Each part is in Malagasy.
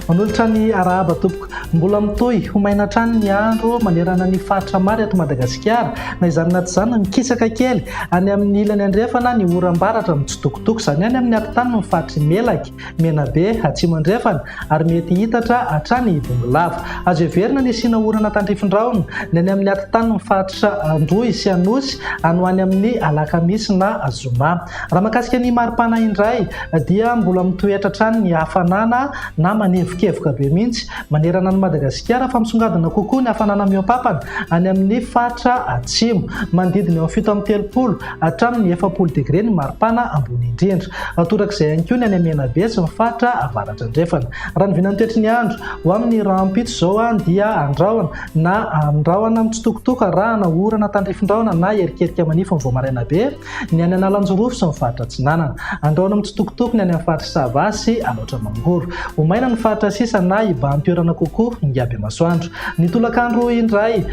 Manolotra ny arahaba tompoko. Mbola mitohy ho maina hatrany ny andro manerana ny faritra maro eto Madagasikara. Na izany na tsy izany, mikisaka kely any amin'ny ilany andrefana ny oram-baratra mitsitokotoko. Izany any amin'ny atitany ny faritr'i Melaky, Menabe, Atsimo Andrefana ary mety hitatra hatrany Bongolava. Azo heverina ny hisiana orana tandrifin-drahona ny any amin'ny atitanin'ny faritra Androy sy Anosy any ho any amin'ny alakamisy na zoma. Raha mahakasika ny maripana indray dia mbola mitoetra hatrany ny hafanana na manevokevoka be mihitsy manerana an'i Madagasikara fa misongadina kokoa ny hafanana mihoa-papana any amin'ny faritra atsimo. Manodidina eo amin'ny 37 hatramin'ny 40 degre ny maripana ambony indrindra. Torak'izay ihany koa ny any Menabe sy ny faritra avaratra andrefana. Raha ny vinan'ny toetry ny andro ho amin'ny rahampitso izao dia andrahona na andrahona mitsitokotoko arahana orana tandrifin-drahona na erikerika manify ny vao maraina be ny any Analanjirofo sy ny faritra atsinanana. Andrahona mitsitokotoko ny any amin'ny faritr'i Sava sy Alaotra Mangoro. Ho maina ny faritra sisa na hibahan-toerana kokoa ingaby masoandro. Ny tolakandro indray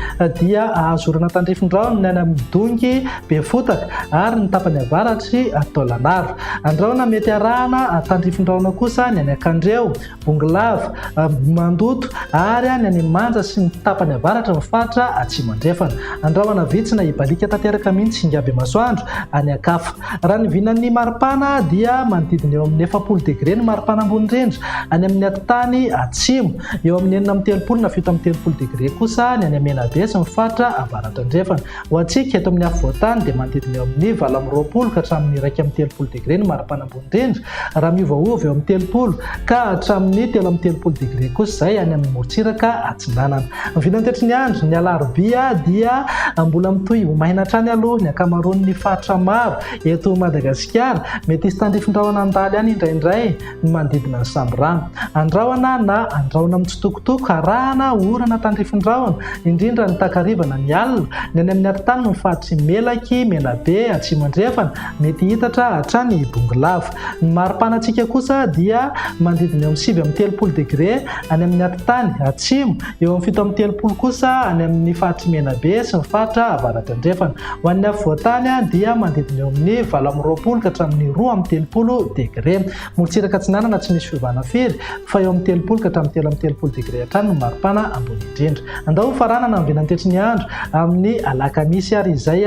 dia ahazo orana tandrifin-drahona ny any amin'ny Dongy, Befotaka ary ny tapany avaratr'i Taolagnaro. Andrahona mety arahana tandrifin-drahona kosa ny any Ankandreo, Bongolava, Mandoto ary ny any Manja sy ny tapany avaratry ny faritra Atsimo Andrefana. Andrahona vitsy na hibaliaka tanteraka mihitsy ingaby masoandro any an-kafa. Raha ny vinan'ny maripana dia manodidina eo amin'ny 40 degre ny maripana ambony indrindra any amin'ny atitany atsimo. Eo amin'ny 36 na 37 degre kosa ny any Menabe sy ny faritra avaratra andrefana. Ho antsika eto amin'ny afovoantany dia manodidina eo amin'ny 28 ka hatramin'ny 31 degre ny maripana ambony indrindra, raha miovaova eo amin'ny 30 ka hatramin'ny 33 degre kosa izay any amin'ny morontsiraka atsinanana. Ny vinantetry ny andro, ny alarobia dia mbola mitohy ho maina hatrany aloha ny ankamaroan'ny faritra maro eto Madagasikara. Mety hisy tandrifin-drahona handalo ihany indraindray ny manodidina ny Sambirano. Andrahona na andrahona mitsitokotoko arahana orana tandrifin-drahona, indrindra ny takariva na ny alina, ny any amin'ny atitany ny faritr'i Melaky, Menabe, Atsimo Andrefana, mety hitatra hatrany Bongolava. Ny maripanantsika kosa dia manodidina eo amin'ny 39 degre any amin'ny atitany atsimo, eo amin'ny 37 kosa any amin'ny faritr'i Menabe sy ny faritra avaratra andrefana. Ho an'ny afovoantany dia manodidina eo amin'ny 28 ka hatramin'ny 32 degre. Morontsiraka atsinanana tsy misy fiovana firy fa eo amin'ny 30 ka hatramin'ny 33 degre hatrany no maripana ambony indrindra. Andao ho faranana ny vinantetry ny andro amin'ny alakamisy ary izay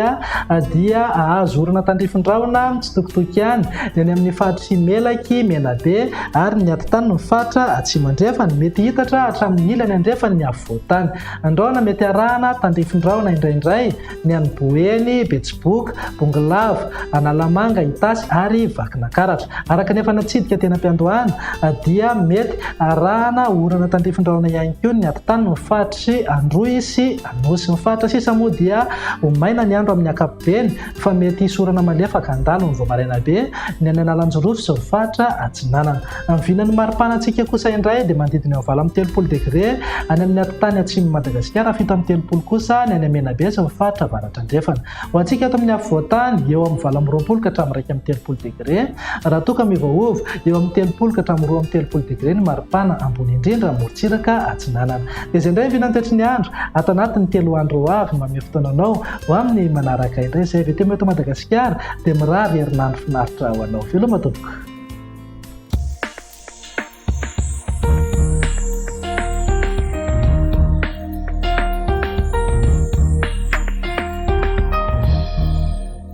dia hahazo orana tandrifin-drahona mitsitokotoko ihany ny any amin'ny faritr'i Melaky, Menabe ary ny atitany ny faritra atsimo andrefana. Mety hitatra hatramin'ny ilany andrefan'ny afovoantany. Andrahona mety arahana tandrifin-drahona indraindray ny any Boeny, Betsiboka, Bongolava, Analamanga, Itasy ary Vakinakaratra. Araka ny efa natsidika teny am-piandohana dia mety arahana orana tandrifin-drahona ihany koa ny atitany ny faritr'i Androy sy Anosy. Ny faritra sisa moa dia ho maina ny andro amin'ny ankapobeny fa mety hisy orana malefaka handalo ny vao maraina be ny any Analanjirofo sy ny faritra Atsinanana. Ny vinan'ny maripanantsika kosa indray dia manodidina eo 38 degre any amin'ny atitany atsimon'i Madagasikara, 37 kosa ny any Menabe sy ny faritra avaratra andrefana. Ho antsika ato amin'ny afovoantany, eo amin'ny 28 ka hatramin'ny 31 degre, raha toa ka miovaova eo amin'ny 30 ka hatramin'ny 32 degre ny maripana ambony indrindra morontsiraka atsinanana. Dia izay indray ny vinantetry ny andro ato anatin'ny telo andro ho avy. Manome fotoana anao ho amin'ny manaraka indray izay avy eto Madagasikara dia mirary herinandro finaritra ho anao. Veloma tompoko.